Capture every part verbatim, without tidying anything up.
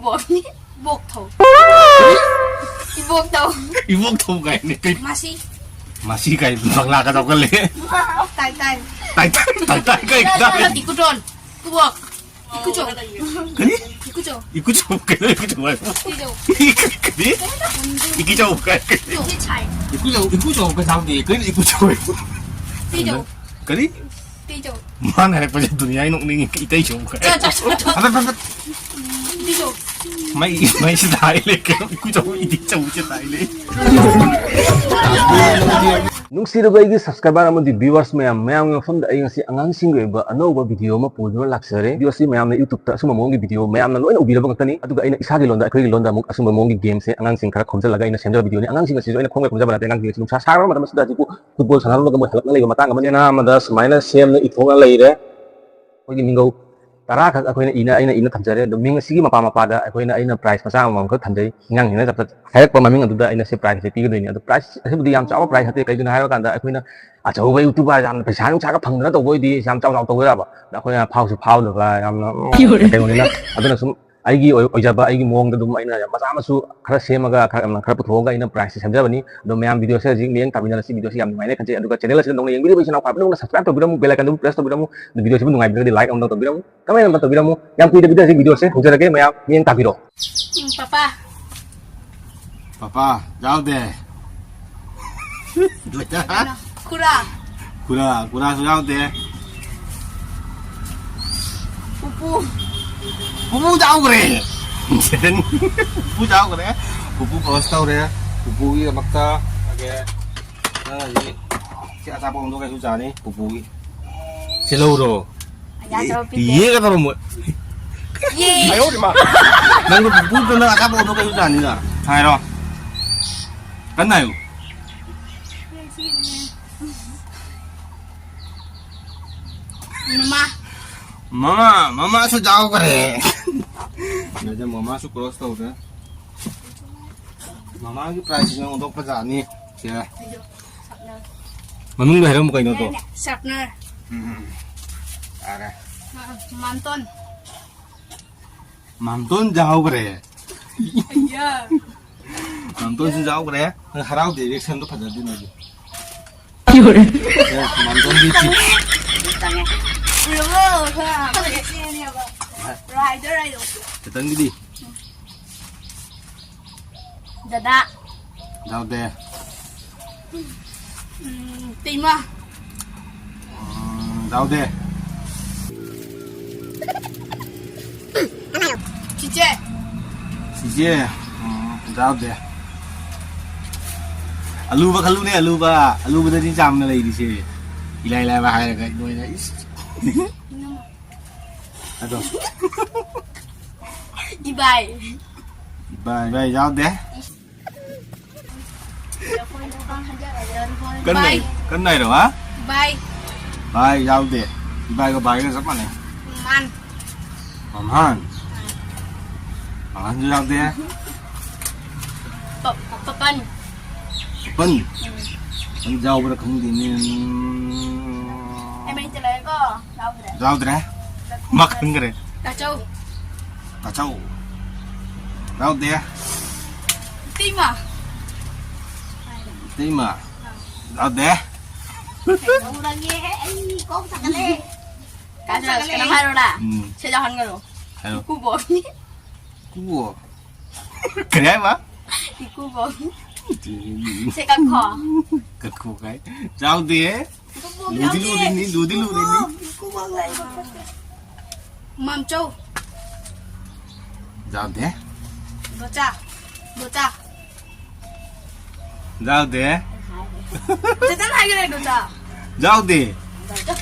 ꯏꯕꯣꯛ꯫ ꯏꯕꯣꯛ ꯊꯧ꯫ ꯏꯕꯣꯛ ꯊꯧ꯫ ꯏꯕꯣꯛ ꯊꯧ ꯀꯥꯏꯅ ꯀꯩ? ꯃꯥꯁꯤ꯫ ꯃꯥꯁꯤ ꯀꯥꯏ ꯕꯪꯂꯥꯒ ꯇꯧꯒꯜꯂꯦ꯫ ꯇꯥꯏ ꯇꯥꯏ꯫ ꯇꯥꯏ ꯇꯥꯏ, ꯇꯥꯏ ꯇꯥꯏ ꯀꯩ ꯇꯥꯏ? ꯏꯀꯨꯇꯣꯟ꯫ ꯏꯕꯣꯛ꯫ ꯏꯀꯨꯆꯧ꯫ ꯀꯔꯤ? ꯏꯀꯨꯆꯧ꯫ ꯏꯀꯨꯆꯧ ꯀꯩꯅꯣ ꯏꯀꯨꯆꯧ ꯍꯥꯏꯕ? ꯏꯀꯨꯆꯧ꯫ ꯀꯔꯤ? ꯏꯀꯨꯆꯧ ꯀꯥꯏ? ꯏꯆꯦ ꯁꯥꯏ꯫ ꯏꯀꯨꯆꯧ, ꯏꯀꯨꯆꯧ ꯀꯩ ꯆꯥꯎꯗꯦ꯫ ꯀꯔꯤ ꯏꯀꯨꯆꯧ ꯍꯥꯏꯕ? ꯏꯆꯦ ꯆꯧ꯫ ꯀꯔꯤ? ꯏꯆꯦ ꯆꯧ꯫ ꯃꯥꯅ ꯍꯥꯏꯔꯛꯄꯁꯦ ꯗꯨꯅꯤꯌꯥ ꯑꯩ ꯅꯣꯛꯅꯤꯡꯉꯤ꯫ ꯏꯇꯩ ꯆꯧ ꯀꯥꯏ꯫ ꯆꯣ, ꯆꯣ, ꯆꯣ, ꯆꯣ꯫ ꯐꯠ, ꯐꯠ, ꯐꯠ꯫ ꯏꯆꯦ ꯆꯧ꯫ ꯃꯩ, ꯃꯩꯁꯤꯗ ꯍꯥꯏ ꯂꯩ ꯀꯩꯅꯣ꯫ ꯏꯀꯨꯆꯧ, ꯏꯇꯩ ꯆꯧ ꯁꯤꯗ ꯍꯥꯏ ꯂꯩ꯫ ꯅꯨꯡꯁꯤꯔꯕ ꯑꯩꯒꯤ subscriber ꯑꯃꯗꯤ viewers ꯃꯌꯥꯝ, ꯃꯌꯥꯝꯒꯤ ꯃꯐꯝꯗ ꯑꯩ ꯉꯁꯤ ꯑꯉꯥꯡꯁꯤꯡꯒꯤ ꯑꯣꯏꯕ ꯑꯅꯧꯕ video ꯑꯃ ꯄꯨꯗꯨꯅ ꯂꯥꯛꯆꯔꯦ꯫ Video ꯑꯁꯤ ꯃꯌꯥꯝꯅ YouTube-ꯇ ꯑꯁꯨꯝꯕ ꯃꯑꯣꯡꯒꯤ video ꯃꯌꯥꯝꯅ ꯂꯣꯏꯅ ꯎꯕꯤꯔꯕ ꯉꯥꯛꯇꯅꯤ꯫ ꯑꯗꯨꯒ ꯑꯩꯅ ꯏꯁꯥꯒꯤ ꯂꯣꯟꯗ, ꯑꯩꯈꯣꯏꯒꯤ ꯂꯣꯟꯗ ꯑꯃꯨꯛ ꯑꯁꯨꯝꯕ ꯃꯑꯣꯡꯒꯤ game-ꯁꯦ ꯑꯉꯥꯡꯁꯤꯡ ꯈꯔ ꯈꯣꯝꯖꯤꯜꯂꯒ ꯑꯩꯅ ꯁꯦꯝꯖꯕ video-ꯅꯤ꯫ ꯑꯉꯥꯡꯁꯤꯡ ꯑꯁꯤꯁꯨ ꯑꯩꯅ ꯈꯣꯝꯒꯦ ꯈꯣꯝꯖꯕ ꯅꯠꯇꯦ꯫ ꯑꯉꯥꯡꯁꯤꯡ ꯑꯁꯤ ꯅꯨꯡꯁꯥ ꯁꯥꯈ꯭ꯔꯕ ꯃꯇꯝ ꯑꯁꯤꯗ ꯍꯧꯖꯤꯛꯄꯨ football ꯁꯥꯟꯅꯔꯨꯔꯒ ꯃꯣꯏ ꯍꯜꯂꯛꯅ ꯂꯩꯕ ꯃꯇꯥꯡ ꯑꯃꯅꯤ꯫ ꯆꯦꯅꯥ ꯑꯃꯗ ꯁꯨꯃꯥꯏꯅ ꯁꯦꯝꯅ ꯏꯊꯣꯛꯅ ꯂꯩꯔꯦ꯫ ꯑꯩꯈꯣꯏꯒꯤ ꯃꯤꯡꯒꯧ ꯇꯔꯥ ꯈꯛ ꯑꯩꯈꯣꯏꯅ ꯏꯅ, ꯑꯩꯅ ꯏꯅ ꯊꯝꯖꯔꯦ꯫ ꯑꯗꯣ ꯃꯤꯡ ꯑꯁꯤꯒꯤ ꯃꯄꯥ ꯃꯄꯥꯗ ꯑꯩꯈꯣꯏꯅ, ꯑꯩꯅ prize ꯃꯆꯥ ꯑꯃꯃꯝ ꯈꯛ ꯊꯝꯖꯩ꯫ ꯑꯉꯥꯡꯁꯤꯡꯅ ꯆꯞ ꯆꯞ ꯍꯥꯏꯔꯛꯄ ꯃꯃꯤꯡ ꯑꯗꯨꯗ ꯑꯩꯅ ꯁꯤ prize-ꯁꯦ ꯄꯤꯒꯗꯣꯏꯅꯤ꯫ ꯑꯗꯣ prize ꯑꯁꯤꯕꯨꯗꯤ ꯌꯥꯝ ꯆꯥꯎꯕ prize ꯅꯠꯇꯦ꯫ ꯀꯩꯒꯤꯅꯣ ꯍꯥꯏꯔꯀꯥꯟꯗ ꯑꯩꯈꯣꯏꯅ ꯑꯆꯧꯕ YouTuber ꯌꯥꯝꯅ ꯄꯩꯁꯥ ꯅꯨꯡꯁꯥꯒ ꯐꯪꯗꯅ ꯇꯧꯕ ꯑꯣꯏꯗꯤ ꯌꯥꯝ ꯆꯥꯎ ꯆꯥꯎ ꯇꯧꯕ ꯌꯥꯕ꯫ ꯑꯗ ꯑꯩꯈꯣꯏꯅ ꯐꯥꯎꯁꯨ ꯐꯥꯎꯗꯕ ꯌꯥꯝꯅ ꯀꯩꯅꯣꯅꯤꯅ꯫ ꯑꯗꯨꯅ ꯁꯨꯝ ꯑꯩꯒꯤ ꯑꯣꯏ-, ꯑꯣꯏꯖꯕ ꯑꯩꯒꯤ ꯃꯑꯣꯡꯗ ꯑꯗꯨꯝ ꯑꯩꯅ ꯃꯆꯥ ꯃꯁꯨ ꯈꯔ ꯁꯦꯝꯃꯒ, ꯈꯔ, ꯈꯔ ꯄꯨꯊꯣꯛꯑꯒ ꯑꯩꯅ prize-ꯁꯦ ꯁꯦꯝꯖꯕꯅꯤ꯫ ꯑꯗꯣ ꯃꯌꯥꯝ video-ꯁꯦ ꯍꯧꯖꯤꯛ ꯃꯤꯠꯌꯦꯡ ꯇꯥꯕꯤꯅꯔꯁꯤ꯫ Video-ꯁꯦ ꯌꯥꯝ ꯅꯨꯡꯉꯥꯏꯅꯦ ꯈꯟꯖꯩ꯫ ꯑꯗꯨꯒ channel ꯑꯁꯤꯗ ꯅꯧꯅ ꯌꯦꯡꯕꯤꯔꯤꯕ ꯏꯆꯤꯟ ꯏꯅꯥꯎ ꯈ꯭ꯋꯥꯏ ꯃꯅꯨꯡꯗ subscribe ꯇꯧꯕꯤꯔꯝꯃꯨ, bell icon-ꯗꯨ press ꯇꯧꯕꯤꯔꯝꯃꯨ꯫ ꯑꯗꯨ video-ꯁꯤꯕꯨ ꯅꯨꯡꯉꯥꯏꯕꯤꯔꯒꯗꯤ like ꯑꯃ ꯇꯧꯕꯤꯔꯝꯃꯨ, comment ꯑꯃ ꯇꯧꯕꯤꯔꯝꯃꯨ꯫ ꯌꯥꯝ ꯀꯨꯏꯗꯕꯤꯗ ꯍꯧꯖꯤꯛ video-ꯁꯦ ꯍꯧꯖꯔꯒꯦ꯫ ꯃꯌꯥꯝ ꯃꯤꯠꯌꯦꯡ ꯇꯥꯕꯤꯔꯣ꯫ ꯎꯝ, ꯄꯄꯥ꯫ ꯄꯄꯥ ꯌꯥꯎꯗꯦ꯫ ꯈꯨꯔꯥ꯫ ꯈꯨꯔꯥ, ꯈꯨꯔꯥꯁꯨ ꯌꯥꯎꯗꯦ꯫ ꯄꯨꯄꯨ꯫ ꯄꯨꯄꯨ ꯌꯥꯎꯈ꯭ꯔꯦ꯫ ꯄꯨꯄꯨ ꯌꯥꯎꯈ꯭ꯔꯦ꯫ ꯄꯨꯄꯨ close ꯇꯧꯔꯦ꯫ ꯄꯨꯄꯨꯒꯤꯗꯃꯛꯇ ꯑꯗꯒꯤ ꯅꯪ ꯍꯧꯖꯤꯛ ꯁꯤ ꯑꯆꯥꯄꯣꯠ ꯑꯃꯗꯣ ꯀꯩꯁꯨ ꯆꯥꯅꯤ ꯄꯨꯄꯨꯒꯤ꯫ ꯁꯤ ꯂꯧꯔꯣ꯫ ꯌꯥꯗꯕ ꯄꯤꯗꯦ꯫ ꯌꯦꯒꯗꯕ ꯃꯣꯏ꯫ ꯌꯦ꯫ ꯅꯪ ꯄꯨꯄꯨꯗ ꯅꯪ ꯑꯆꯥꯄꯣꯠ ꯑꯃꯗꯣ ꯀꯩꯁꯨ ꯆꯥꯅꯤꯅ꯫ ꯍꯥꯏꯔꯣ꯫ ꯀꯟꯅ ꯍꯥꯏꯌꯨ꯫ ꯃꯃꯥ꯫ ꯃꯃꯥ, ꯃꯃꯥꯁꯨ ꯌꯥꯎꯈ꯭ꯔꯦ꯫ ꯑꯗ ꯃꯃꯥꯁꯨ close ꯇꯧꯔꯦ꯫ ꯃꯃꯥꯒꯤ prize ꯁꯤꯅ ꯑꯣꯟꯊꯣꯛꯄ ꯖꯥꯠꯅꯤ꯫ ꯁꯦ꯫ ꯃꯅꯨꯡꯗ ꯍꯥꯏꯔꯝꯃꯨ ꯀꯩꯅꯣꯗꯣ꯫ Sharpener꯫ ꯎꯝ꯫ ꯌꯥꯔꯦ꯫ ꯃꯥꯝꯇꯣꯟ꯫ ꯃꯥꯝꯇꯣꯟ ꯌꯥꯎꯈ꯭ꯔꯦ꯫ ꯑꯌꯥ꯫ ꯃꯥꯝꯇꯣꯟꯁꯨ ꯌꯥꯎꯈ꯭ꯔꯦ꯫ ꯅꯪ ꯍꯔꯥꯎꯗꯦ, reactionꯗꯣ ꯐꯖꯗꯦ ꯅꯪꯒꯤ꯫ ꯃꯥꯝꯇꯣꯟꯒꯤ ꯆꯤꯞꯁ꯫ ꯆꯪꯉꯦ꯫ ꯎꯔꯕꯣ? ꯈꯔ ꯆꯦꯅꯦꯕ꯫ ꯔꯥꯏꯗꯣ, ꯔꯥꯏꯗꯣ꯫ ꯈꯤꯇꯪꯒꯤꯗꯤ꯫ ꯗꯗꯥ꯫ ꯌꯥꯎꯗꯦ꯫ ꯎꯝ, ꯇꯩꯃ꯫ ꯎꯝ, ꯌꯥꯎꯗꯦ꯫ ꯆꯤꯆꯦ꯫ ꯆꯤꯆꯦ꯫ ꯎꯝ, ꯌꯥꯎꯗꯦ꯫ ꯑꯂꯨꯕ ꯈꯜꯂꯨꯅꯦ, ꯑꯂꯨꯕ꯫ ꯑꯂꯨꯕꯗꯗꯤ ꯆꯥꯝꯅ ꯂꯩꯔꯤꯁꯦ꯫ ꯏꯂꯥꯏ ꯂꯥꯏꯕ ꯍꯥꯏꯔꯒ ꯅꯣꯏꯅ, ꯏꯁ꯫ ꯏꯅꯝꯃ꯫ ꯑꯗꯣ꯫ ꯏꯕꯥꯏ꯫ ꯏꯕꯥꯏ, ꯏꯕꯥꯏ ꯌꯥꯎꯗꯦ꯫ ꯀꯟꯅ, ꯕꯥꯏ꯫ ꯀꯟꯅ ꯍꯥꯏꯔꯣ, ꯍꯥ? ꯕꯥꯏ꯫ ꯕꯥꯏ ꯌꯥꯎꯗꯦ꯫ ꯏꯕꯥꯏꯒ ꯕꯥꯏꯒ ꯆꯞ ꯃꯥꯟꯅꯩ꯫ ꯃꯥꯟ꯫ ꯃꯝꯍꯥꯟ꯫ ꯃꯝꯍꯥꯟꯁꯨ ꯌꯥꯎꯗꯦ꯫ ꯄ-, ꯄ-, ꯄꯄꯟ꯫ ꯄꯄꯟ? ꯎꯝ꯫ ꯄꯄꯟ ꯌꯥꯎꯕ꯭ꯔꯥ ꯈꯪꯗꯦꯅꯦ꯫ ꯑꯦꯝ ꯑꯩ ꯆꯠꯂꯒꯦꯀꯣ꯫ ꯌꯥꯎꯗ꯭ꯔꯦ꯫ ꯌꯥꯎꯗ꯭ꯔꯦ꯫ ꯃꯥ ꯈꯪꯈ꯭ꯔꯦ꯫ ꯇꯥꯆꯧ꯫ ꯇꯥꯆꯧ꯫ ꯌꯥꯎꯗꯦ꯫ ꯏꯇꯩꯃ꯫ ꯏꯇꯩꯃ꯫ ꯌꯥꯎꯗꯦ꯫ ꯀꯩꯗꯧꯔꯒꯦ? ꯑꯩ ꯀꯣꯛ ꯁꯥꯒꯠꯂꯦ꯫ ꯀꯣꯛ ꯁꯥꯒꯠꯂꯦ꯫ ꯀꯩꯅꯣ ꯍꯥꯏꯔꯣꯔꯥ? ꯎꯝ꯫ ꯁꯦ ꯌꯥꯎꯍꯟꯒꯅꯨ꯫ ꯍꯥꯏꯔꯣ꯫ ꯏꯀꯨꯕꯣꯛ꯫ ꯏꯀꯨꯕꯣꯛ꯫ ꯀꯔꯤ ꯍꯥꯏꯕ? ꯏꯀꯨꯕꯣꯛ꯫ ꯁꯦ ꯀꯛꯈꯣ꯫ ꯀꯛꯈꯣ ꯀꯥꯏ꯫ ꯌꯥꯎꯗꯦ꯫ ꯂꯨꯗꯤ ꯂꯨꯔꯤꯅꯤ, ꯂꯨꯗꯤ ꯂꯨꯔꯤꯅꯤ꯫ ꯃꯥꯝꯆꯧ꯫ ꯌꯥꯎꯗꯦ꯫ ꯕꯣꯆꯥ꯫ ꯕꯣꯆꯥ꯫ ꯌꯥꯎꯗꯦ꯫ ꯆꯦꯇꯟ ꯍꯥꯏꯒꯦ ꯂꯩ, ꯕꯣꯆꯥ꯫ ꯌꯥꯎꯗꯦ꯫ ꯕꯣꯆꯥ꯫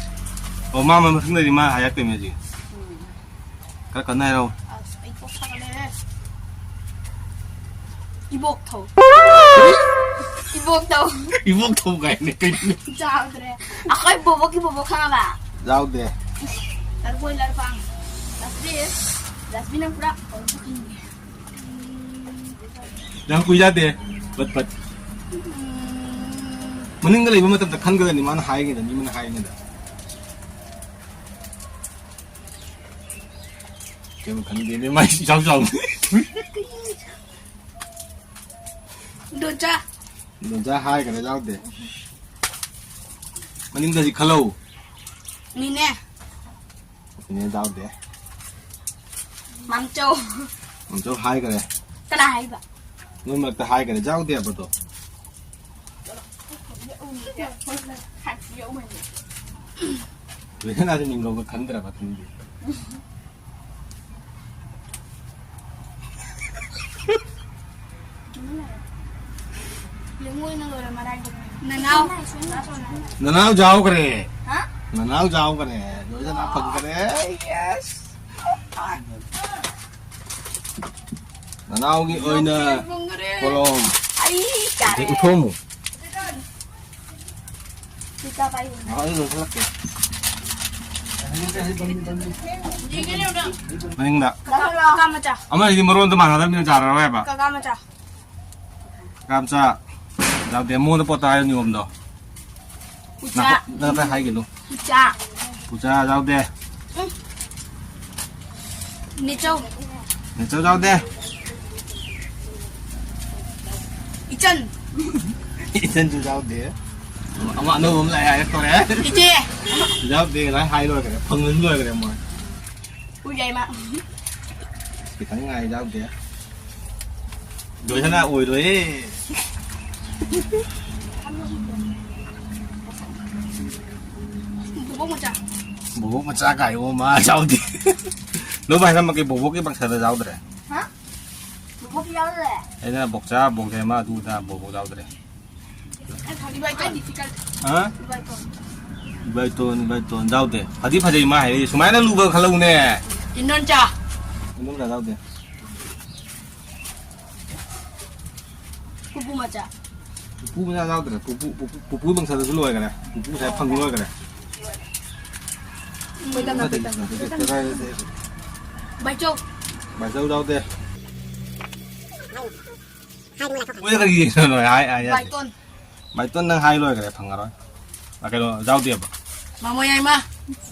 ꯑꯣ, ꯃꯥ, ꯃꯥ ꯃꯊꯪꯗꯗꯤ ꯃꯥ ꯍꯥꯏꯔꯛꯇꯣꯏꯅꯦ ꯍꯧꯖꯤꯛ꯫ ꯈꯔ ꯀꯟꯅ ꯍꯥꯏꯔꯛꯑꯣ꯫ ꯑꯁ, ꯑꯩ ꯀꯣꯛ ꯁꯥꯒꯠꯂꯦꯍꯦ꯫ ꯏꯕꯣꯛ ꯊꯧ꯫ ꯏꯕꯣꯛ ꯊꯧ꯫ ꯏꯕꯣꯛ ꯊꯧ ꯀꯥꯏꯅ ꯀꯩꯅꯣ? ꯌꯥꯎꯗ꯭ꯔꯦ꯫ ꯑꯩꯈꯣꯏ ꯕꯣꯕꯣꯛꯀꯤ ꯕꯣꯕꯣꯛ ꯈꯪꯉꯕ? ꯌꯥꯎꯗꯦ꯫ ꯂꯐꯣꯏ ꯂꯥꯔꯄꯥꯡ꯫ ꯗꯁꯕꯤꯟ꯫ ꯗꯁꯕꯤꯟꯅ ꯄꯨꯔꯥ ꯌꯥꯝ ꯀꯨꯏ ꯌꯥꯗꯦ꯫ ꯄꯠ ꯄꯠ꯫ ꯎꯝ꯫ ꯃꯅꯤꯡꯗ ꯂꯩꯕ ꯃꯇꯝꯗ ꯈꯟꯒꯗꯕꯅꯤ, ꯃꯥꯅ ꯍꯥꯏꯔꯤꯉꯩꯗ, ꯃꯤ ꯑꯃꯅ ꯍꯥꯏꯔꯤꯉꯩꯗ꯫ ꯈꯪꯗꯦꯅꯦ, ꯃꯥꯏ ꯏꯆꯥꯎ ꯆꯥꯎ꯫ ꯗꯣꯟꯆꯥ꯫ ꯗꯣꯟꯆꯥ ꯍꯥꯏꯈ꯭ꯔꯦ, ꯌꯥꯎꯗꯦ꯫ ꯃꯅꯤꯡꯗꯗꯤ ꯈꯜꯂꯧ꯫ ꯅꯤꯅꯦ꯫ ꯅꯤꯅꯦ ꯌꯥꯎꯗꯦ꯫ ꯃꯥꯝꯆꯧ꯫ ꯃꯥꯝꯆꯧ ꯍꯥꯏꯈ꯭ꯔꯦ꯫ ꯀꯅꯥ ꯍꯥꯏꯕ? ꯅꯣꯏ ꯃꯔꯛꯇ ꯍꯥꯏꯈ꯭ꯔꯦ, ꯌꯥꯎꯗꯦ ꯍꯥꯏꯕꯗꯣ꯫ ꯂꯣꯏꯁꯅꯥꯁꯦ ꯃꯤꯡꯒꯧꯒ ꯈꯟꯗ꯭ꯔꯕ ꯈꯪꯗꯦ꯫ ꯌꯦꯡꯉꯨ ꯑꯣꯏꯅ ꯂꯣꯏꯔꯦ ꯃꯔꯥꯏꯕꯛ꯫ ꯅꯅꯥꯎ꯫ ꯅꯅꯥꯎ ꯌꯥꯎꯈ꯭ꯔꯦ꯫ ꯍꯥ? ꯅꯅꯥꯎ ꯌꯥꯎꯈ꯭ꯔꯦ꯫ ꯂꯣꯏꯅ ꯐꯪꯈ꯭ꯔꯦ꯫ Yes꯫ ꯅꯅꯥꯎꯒꯤ ꯑꯣꯏꯅ ꯐꯪꯈ꯭ꯔꯦ꯫ ꯀꯣꯂꯣꯝ꯫ ꯑꯩ ꯆꯥꯔꯦ꯫ ꯎꯊꯣꯛꯑꯝꯃꯨ꯫ ꯄꯤꯖꯥ ꯄꯥꯏ꯫ ꯑ, ꯑꯗꯨ ꯂꯣꯏꯁꯤꯜꯂꯛꯀꯦ꯫ ꯃꯅꯤꯡꯗ꯫ ꯀꯀꯥ ꯃꯆꯥ꯫ ꯑꯃꯁꯤꯗꯤ ꯃꯔꯣꯟꯗꯣ ꯃꯥꯟꯅꯗꯕꯅꯤꯅ ꯆꯥꯔꯔꯣꯏ ꯍꯥꯏꯕ꯫ ꯀꯀꯥ ꯃꯆꯥ꯫ ꯀꯀꯥ ꯃꯆꯥ꯫ ꯌꯥꯎꯗꯦ꯫ ꯃꯉꯣꯟꯗ ꯄꯣꯠꯇ ꯍꯥꯏꯌꯨ ꯅꯤꯌꯣꯝꯗꯣ꯫ ꯎꯆꯥ꯫ ꯅꯈꯣ-, ꯅꯪ ꯑꯇꯩ ꯍꯥꯏꯒꯤꯅꯨ꯫ ꯎꯆꯥ꯫ ꯎꯆꯥ ꯌꯥꯎꯗꯦ꯫ ꯎꯝ꯫ ꯅꯦꯆꯧ꯫ ꯅꯦꯆꯧ ꯌꯥꯎꯗꯦ꯫ ꯏꯆꯟ꯫ ꯏꯆꯟꯁꯨ ꯌꯥꯎꯗꯦ꯫ ꯑꯃ ꯑꯅꯧꯕ ꯑꯃ ꯂꯥꯛꯑꯦ ꯍꯥꯏꯔꯛꯇꯣꯔꯦ꯫ ꯏꯆꯦ꯫ ꯌꯥꯎꯗꯦ, ꯉꯁꯥꯏ ꯍꯥꯏ ꯂꯣꯏꯈ꯭ꯔꯦ꯫ ꯐꯪꯅꯁꯨ ꯂꯣꯏꯈ꯭ꯔꯦ ꯃꯣꯏ꯫ ꯎꯏ ꯌꯥꯏꯃ꯫ ꯈꯤꯇꯪ ꯉꯥꯏ, ꯌꯥꯎꯗꯦ꯫ ꯂꯣꯏꯁꯅꯥ ꯑꯣꯏꯔꯣꯏꯌꯦ꯫ ꯕꯣꯕꯣꯛ ꯃꯆꯥ꯫ ꯕꯣꯕꯣꯛ ꯃꯆꯥ ꯀꯥꯏ, ꯑꯣ, ꯃꯥ ꯌꯥꯎꯗꯦ꯫ ꯅꯣꯏ ꯚꯥꯏ ꯅꯝꯃꯛꯀꯦ, ꯕꯣꯕꯣꯛꯀꯤ ꯄꯪꯁꯗ ꯌꯥꯎꯗ꯭ꯔꯦ꯫ ꯍꯥ? ꯕꯣꯕꯣꯛꯀꯤ ꯌꯥꯎꯗ꯭ꯔꯦ? ꯑꯩꯅ ꯕꯣꯛꯆꯥ, ꯕꯣꯛꯗꯦꯃ, ꯑꯗꯨ ꯑꯗꯥ ꯕꯣꯕꯣꯛ ꯌꯥꯎꯗ꯭ꯔꯦ꯫ ꯍꯥ? ꯏꯕꯥꯏꯇꯣꯟ, ꯏꯕꯥꯏꯇꯣꯟ ꯌꯥꯎꯗꯦ꯫ ꯐꯗꯤ ꯐꯖꯩ ꯃꯥ ꯍꯥꯏꯔꯛꯏ꯫ ꯁꯨꯃꯥꯏꯅ ꯂꯨꯕ ꯈꯜꯂꯧꯅꯦ꯫ ꯏꯟꯗꯣꯟꯆꯥ꯫ ꯏꯟꯗꯣꯟꯆꯥ ꯌꯥꯎꯗꯦ꯫ ꯄꯨꯄꯨ ꯃꯆꯥ꯫ ꯄꯨꯄꯨ ꯃꯆꯥ ꯌꯥꯎꯗ꯭ꯔꯦ꯫ ꯄꯨꯄꯨ, ꯄꯨꯄꯨ, ꯄꯨꯄꯨ ꯄꯪꯁꯗꯁꯨ ꯂꯣꯏꯈ꯭ꯔꯦ꯫ ꯄꯨꯄꯨ ꯉꯁꯥꯏ ꯐꯪ ꯂꯣꯏꯈ꯭ꯔꯦ꯫ ꯕꯥꯏꯆꯧ꯫ ꯕꯥꯏꯆꯧ ꯌꯥꯎꯗꯦ꯫ ꯃꯣꯏ ꯈꯔ ꯌꯦꯡꯁꯤꯜꯂꯣ, ꯍꯥꯏ, ꯍꯥꯏ, ꯌꯥꯗꯦ꯫ ꯕꯥꯏꯇꯣꯟ꯫ ꯕꯥꯏꯇꯣꯟ, ꯅꯪ ꯍꯥꯏ ꯂꯣꯏꯈ꯭ꯔꯦ, ꯐꯪꯉꯔꯣꯏ꯫ ꯑ, ꯀꯩꯅꯣ, ꯌꯥꯎꯗꯦꯕ? ꯃꯃꯣ ꯌꯥꯏꯃ꯫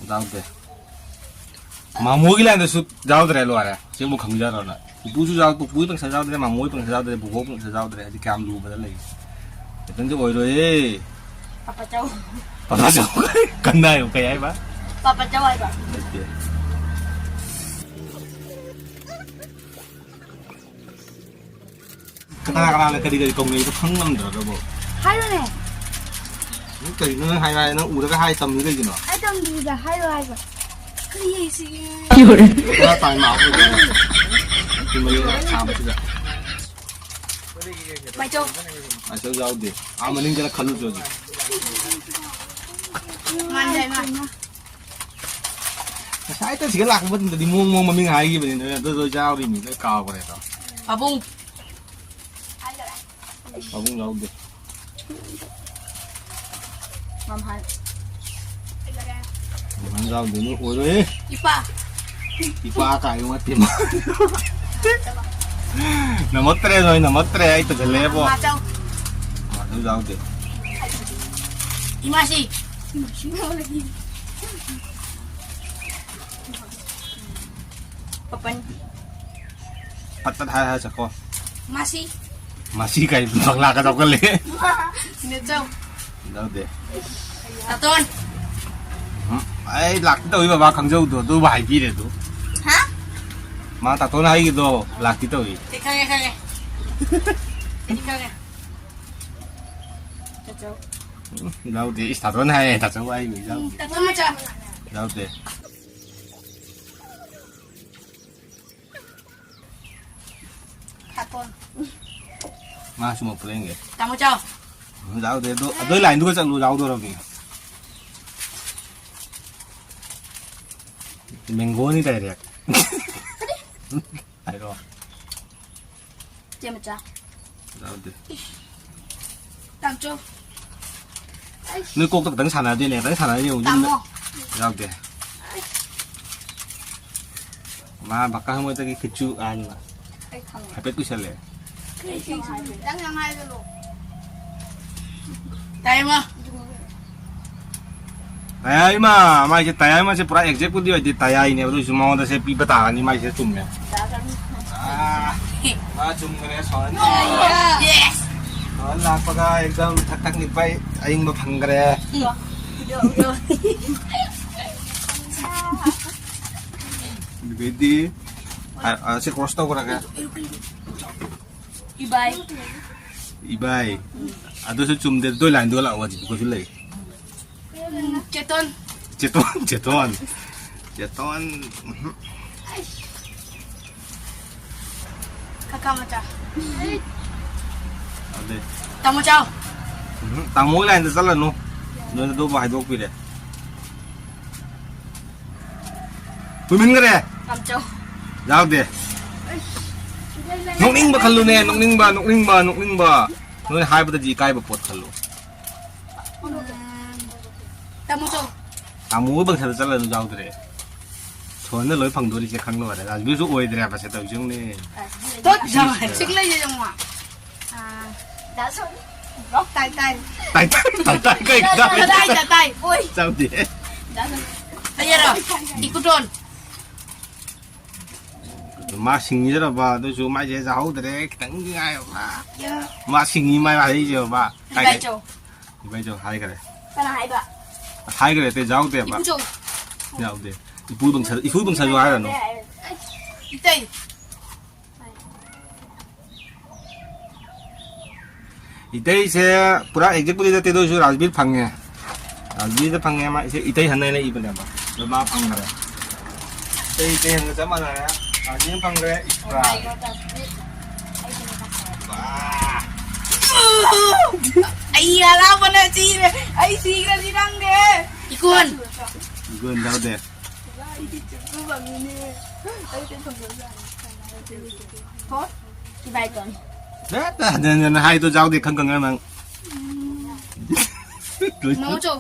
ꯌꯥꯎꯗꯦ꯫ ꯃꯥꯃꯣꯒꯤ ꯂꯥꯏꯟꯗꯁꯨ ꯌꯥꯎꯗ꯭ꯔꯦ, ꯂꯣꯏꯔꯦ꯫ ꯁꯤꯕꯨ ꯈꯪꯖꯔꯣ ꯅꯪ? ꯄꯨꯄꯨꯁꯨ ꯌꯥꯎ-, ꯄꯨꯄꯨꯒꯤ ꯄꯪꯁꯥ ꯌꯥꯎꯗ꯭ꯔꯦ, ꯃꯥꯃꯣꯒꯤ ꯄꯪꯁꯥ ꯌꯥꯎꯗ꯭ꯔꯦ, ꯕꯨꯕꯣꯛ ꯄꯪꯁꯥ ꯌꯥꯎꯗ꯭ꯔꯦ꯫ ꯍꯥꯏꯗꯤ ꯀꯌꯥꯝ ꯂꯨꯕꯗ ꯂꯩ꯫ ꯈꯤꯇꯪꯗꯤ ꯑꯣꯏꯔꯣꯏꯌꯦ꯫ ꯄꯥꯄꯥ ꯆꯧ꯫ ꯄꯥꯄꯥ ꯆꯧ꯫ ꯀꯟꯅ ꯍꯥꯏꯌꯨ, ꯀꯩ ꯍꯥꯏꯕ? ꯄꯥꯄꯥ ꯆꯧ ꯍꯥꯏꯕ꯫ ꯅꯠꯇꯦ꯫ ꯀꯅꯥ ꯀꯅꯥꯅ ꯀꯔꯤ ꯀꯔꯤ ꯀꯧꯅꯩꯗꯣ ꯈꯪ ꯉꯝꯗ꯭ꯔꯒꯕꯣ? ꯍꯥꯏꯔꯣꯅꯦ꯫ ꯅꯪ ꯀꯔꯤꯅꯣ ꯅꯪ ꯍꯥꯏꯔꯣ ꯍꯥꯏ-, ꯅꯪ ꯎꯔꯒ ꯍꯥꯏ ꯇꯝꯃꯤ ꯀꯩꯒꯤꯅꯣ? ꯑꯩ ꯇꯝꯗ꯭ꯔꯤꯗ, ꯍꯥꯏꯔꯣ ꯍꯥꯏꯕ꯫ ꯀꯔꯤ ꯍꯩꯁꯤꯒꯦ? ꯄꯨꯔꯥ ꯇꯥꯏꯝ ꯑꯥꯎꯠ ꯑꯣꯏꯗꯣꯏꯅꯦ꯫ ꯅꯨꯡꯊꯤꯜ ꯃꯔꯤ ꯁꯥꯕꯁꯤꯗ꯫ ꯃꯥꯏꯆꯧ꯫ ꯃꯥꯏꯆꯧ ꯌꯥꯎꯗꯦ꯫ ꯑꯥ, ꯃꯅꯤꯡꯗꯅ ꯈꯜꯂꯨꯁꯦ ꯍꯧꯖꯤꯛ꯫ ꯃꯥꯟꯗꯦ, ꯃꯥꯟꯗꯦ꯫ ꯉꯁꯥꯏꯗ ꯁꯤꯗ ꯂꯥꯛꯄ ꯃꯇꯝꯗꯗꯤ ꯃꯑꯣꯡ ꯃꯑꯣꯡ ꯃꯃꯤꯡ ꯍꯥꯏꯈꯤꯕꯅꯤ, ꯅꯣꯏ ꯑꯗꯨ ꯂꯣꯏ ꯌꯥꯎꯔꯤꯅꯤ, ꯂꯣꯏ ꯀꯥꯎꯈ꯭ꯔꯦ ꯑꯗꯣ꯫ ꯄꯥꯕꯨꯡ꯫ ꯄꯥꯕꯨꯡ ꯌꯥꯎꯗꯦ꯫ ꯃꯝꯍꯥꯟ꯫ ꯃꯝꯍꯥꯟ ꯌꯥꯎꯗꯦ, ꯅꯣꯏ ꯑꯣꯏꯔꯣꯏꯍꯦ꯫ ꯏꯄꯥ꯫ ꯏꯄꯥ ꯀꯥꯏ ꯅꯠꯇꯦ ꯃꯥ꯫ ꯅꯝꯃꯛꯇ꯭ꯔꯦ ꯅꯣꯏ, ꯅꯝꯃꯛꯇ꯭ꯔꯦ, ꯑꯩ ꯇꯟꯁꯤꯜꯂꯛꯑꯦꯕꯣ꯫ ꯃꯥꯆꯧ꯫ ꯃꯥꯆꯧ ꯌꯥꯎꯗꯦ꯫ ꯏꯃꯥꯁꯤ꯫ ꯄꯄꯟ꯫ ꯄꯠ ꯄꯠ ꯍꯥꯏ ꯍꯥꯏ ꯆꯠꯈꯣ꯫ ꯃꯥꯁꯤ꯫ ꯃꯥꯁꯤ ꯀꯥꯏ ꯄꯪꯂꯥꯛꯀ ꯆꯥꯎꯈꯠꯂꯦ꯫ ꯅꯦꯆꯧ꯫ ꯌꯥꯎꯗꯦ꯫ ꯇꯥꯇꯣꯟ꯫ ꯎꯝ, ꯑꯩ ꯂꯥꯛꯀꯦ ꯇꯧꯏ ꯕꯕꯥ ꯈꯪꯖꯧꯗꯣ, ꯑꯗꯨꯕꯨ ꯍꯥꯏꯕꯤꯔꯦ ꯑꯗꯨ꯫ ꯍꯥ? ꯃꯥ ꯇꯥꯇꯣꯟ ꯍꯥꯏꯒꯤꯗꯣ ꯂꯥꯛꯀꯦ ꯇꯧꯏ꯫ ꯑꯩ ꯈꯪꯉꯦ, ꯈꯪꯉꯦ꯫ ꯑꯩ ꯈꯪꯉꯦ꯫ ꯇꯥꯆꯧ꯫ ꯎꯝ, ꯌꯥꯎꯗꯦ꯫ ꯏꯁ, ꯇꯥꯇꯣꯟ ꯍꯥꯏꯌꯦ꯫ ꯇꯥꯆꯧ ꯍꯥꯏꯒꯤꯕ ꯌꯥꯎꯗꯦ꯫ ꯇꯥꯆꯧ ꯃꯆꯥ꯫ ꯌꯥꯎꯗꯦ꯫ ꯍꯥꯇꯣꯟ꯫ ꯃꯥ ꯁꯨꯝꯃꯛꯄ꯭ꯔ ꯌꯦꯡꯒꯦ꯫ ꯇꯥꯃꯣ ꯆꯥꯎ꯫ ꯌꯥꯎꯗꯦ, ꯑꯗꯨ, ꯑꯗꯨꯏ ꯂꯥꯏꯟꯗꯨꯒ ꯆꯠꯂꯨ, ꯌꯥꯎꯗꯣꯔꯕꯅꯤ꯫ ꯃꯦꯡꯒꯣꯅꯤ ꯗꯥꯏꯔꯦꯛ꯫ ꯍꯥꯏꯔꯣ꯫ ꯆꯦ ꯃꯆꯥ꯫ ꯌꯥꯎꯗꯦ꯫ ꯇꯥꯃꯣ ꯆꯥꯎ꯫ ꯅꯣꯏ ꯀꯣꯛꯇ ꯈꯤꯇꯪ ꯁꯥꯟꯅꯗꯦꯅꯦ, ꯈꯤꯇꯪ ꯁꯥꯟꯅꯗꯦ ꯌꯦꯡꯉꯨ, ꯌꯨꯝꯗ꯫ ꯇꯥꯃꯣ꯫ ꯌꯥꯎꯗꯦ꯫ ꯃꯥ ꯕꯀꯥ ꯍꯪꯉꯣꯏꯗꯒꯤ ꯈꯨꯠꯆꯨ ꯑꯍꯟꯕ꯫ ꯑꯩ ꯈꯪꯉꯦ꯫ ꯍꯥꯏꯐꯦꯠ ꯀꯨꯏꯁꯜꯂꯦ꯫ ꯈꯤꯇꯪ ꯌꯥꯝ ꯍꯥꯏꯖꯜꯂꯣ꯫ ꯇꯥꯏꯃ꯫ ꯇꯌꯥꯏꯃ, ꯃꯥꯏꯁꯦ ꯇꯌꯥꯏꯃꯁꯦ ꯄꯨꯔꯥ exact ꯄꯨꯗꯤ ꯑꯣꯏꯗꯦ, ꯇꯌꯥꯏꯅꯦꯕ꯫ ꯑꯗꯨꯏꯁꯨ ꯃꯉꯣꯟꯗ ꯁꯦ ꯄꯤꯕ ꯇꯥꯔꯅꯤ, ꯃꯥꯏꯁꯦ ꯆꯨꯝꯃꯦ꯫ ꯑꯥ, ꯃꯥ ꯆꯨꯝꯈ꯭ꯔꯦ, ꯁꯣꯍꯟ꯫ Yes! ꯁꯣꯍꯟ ꯂꯥꯛꯄꯒ ꯑꯦꯛꯗꯝ ꯊꯛ ꯊꯛ ꯅꯤꯛꯄ ꯑꯏꯪꯕ ꯐꯪꯈ꯭ꯔꯦ꯫ ꯑꯗꯨꯗꯩꯗꯤ, ꯑ, ꯑ, ꯁꯤ cross ꯇꯧꯈ꯭ꯔꯒꯦ꯫ ꯏꯕꯥꯏ꯫ ꯏꯕꯥꯏ꯫ ꯑꯗꯨꯁꯨ ꯆꯨꯝꯗꯦ, ꯑꯗꯨ ꯂꯥꯏꯟꯗꯨꯒ ꯂꯥꯛꯑꯣ, ꯍꯧꯖꯤꯛ ꯑꯩꯈꯣꯏꯁꯨ ꯂꯩ꯫ ꯎꯝ, ꯆꯦꯇꯣꯟ꯫ ꯆꯦꯇꯣꯟ, ꯆꯦꯇꯣꯟ꯫ ꯆꯦꯇꯣꯟ, ꯎꯝꯍꯨꯝ꯫ ꯀꯀꯥ ꯃꯆꯥ꯫ ꯑꯗꯩ꯫ ꯇꯥꯃꯣ ꯆꯥꯎ꯫ ꯎꯝꯍꯨꯝ, ꯇꯥꯃꯣꯒꯤ ꯂꯥꯏꯟꯗ ꯆꯠꯂꯅꯨ꯫ ꯅꯣꯏꯅ ꯑꯗꯨꯕꯨ ꯍꯥꯏꯗꯣꯛꯄꯤꯔꯦ꯫ ꯀꯨꯏꯃꯟꯈ꯭ꯔꯦ꯫ ꯇꯥꯃꯣ ꯆꯥꯎ꯫ ꯌꯥꯎꯗꯦ꯫ ꯅꯣꯛꯅꯤꯡꯕ ꯈꯜꯂꯨꯅꯦ, ꯅꯣꯛꯅꯤꯡꯕ, ꯅꯣꯛꯅꯤꯡꯕ, ꯅꯣꯛꯅꯤꯡꯕ꯫ ꯅꯣꯏ ꯍꯥꯏꯕꯗꯗꯤ ꯏꯀꯥꯏꯕ ꯄꯣꯠ ꯈꯜꯂꯨ꯫ ꯇꯥꯃꯣ ꯆꯧ꯫ ꯇꯥꯃꯣꯒꯤ ꯕꯪꯁꯗ ꯆꯠꯂ ꯑꯗꯨꯝ ꯌꯥꯎꯗ꯭ꯔꯦ꯫ ꯁꯣꯟꯗ ꯂꯣꯏ ꯐꯪꯗꯣꯔꯤꯁꯦ ꯈꯪ ꯂꯣꯏꯔꯦ꯫ ꯔꯥꯖꯕꯤꯔꯁꯨ ꯑꯣꯏꯗ꯭ꯔꯦ ꯍꯥꯏꯕꯁꯦ ꯇꯧꯔꯤꯁꯦ ꯌꯦꯡꯉꯨꯅꯦ꯫ ꯇꯣꯠ, ꯁꯤꯛꯁ ꯂꯩꯌꯦ ꯌꯦꯡꯉꯣ꯫ ꯑꯥ, ꯗꯥ ꯁꯣꯟ꯫ ꯇꯥꯏ, ꯇꯥꯏ꯫ ꯇꯥꯏ, ꯇꯥꯏ, ꯇꯥꯏ, ꯇꯥꯏ, ꯀꯩ ꯇꯥꯏ, ꯇꯥꯏ, ꯇꯥꯏ꯫ ꯑꯣꯏ꯫ ꯆꯥꯎꯗꯦ꯫ ꯗꯥ ꯁꯣꯟ꯫ ꯐꯖꯔꯣ? ꯏꯀꯨꯇꯣꯟ꯫ ꯃꯥ ꯁꯤꯡꯉꯤꯗꯅꯕ, ꯑꯗꯨꯁꯨ ꯃꯥꯏꯁꯦ ꯆꯥꯍꯧꯗ꯭ꯔꯦ, ꯈꯤꯇꯪꯗꯤ ꯉꯥꯏꯔꯕ꯫ ꯃꯥ ꯁꯤꯡꯉꯤ, ꯃꯥꯏ ꯋꯥꯍꯩꯁꯦ ꯕꯕꯥ꯫ ꯏꯕꯥꯏꯆꯧ꯫ ꯏꯕꯥꯏꯆꯧ ꯍꯥꯏꯈꯔꯦ꯫ ꯀꯅꯥ ꯍꯥꯏꯕ? ꯍꯥꯏꯈꯔꯦ, ꯑꯇꯩ ꯌꯥꯎꯗꯦꯕ꯫ ꯏꯄꯨꯆꯧ꯫ ꯌꯥꯎꯗꯦ꯫ ꯏꯄꯨ ꯕꯪꯁ-, ꯏꯄꯨ ꯕꯪꯁꯁꯨ ꯍꯥꯏꯔꯅꯨ꯫ ꯏꯇꯩ꯫ ꯏꯇꯩꯁꯦ ꯄꯨꯔꯥ exact ꯄꯨꯗꯤ ꯅꯠꯇꯦ, ꯑꯗꯨ ꯑꯣꯏꯔꯁꯨ ꯔꯥꯖꯕꯤꯔ ꯐꯪꯉꯦ꯫ ꯔꯥꯖꯕꯤꯔꯗ ꯐꯪꯉꯦ, ꯃꯥ ꯏꯁꯦ ꯏꯇꯩ ꯍꯟꯅ ꯂꯩꯕꯅꯦꯕ꯫ ꯑꯗꯣ ꯃꯥ ꯐꯪꯈꯔꯦ꯫ ꯏꯇꯩ, ꯏꯇꯩ ꯍꯟꯒ ꯆꯞ ꯃꯥꯟꯅꯔꯦ꯫ ꯔꯥꯖꯕꯤꯔ ꯐꯪꯈ꯭ꯔꯦ, ꯏꯁꯄ꯭ꯔꯥꯏꯠ꯫ ꯋꯥ꯫ ꯑꯩ ꯍꯔꯥꯎꯕꯅ ꯁꯤꯔꯦ꯫ ꯑꯩ ꯁꯤꯈ꯭ꯔꯗꯤ ꯈꯪꯗꯦ꯫ ꯏꯀꯣꯟ꯫ ꯏꯀꯣꯟ ꯌꯥꯎꯗꯦ꯫ ꯍꯣ? ꯏꯕꯥꯏꯇꯣꯟ꯫ ꯅ, ꯅ, ꯅ, ꯅ ꯍꯥꯏꯗꯣ ꯌꯥꯎꯗꯦ, ꯈꯪ ꯈꯪꯉ ꯅꯪ꯫ ꯃꯃꯨꯆꯧ꯫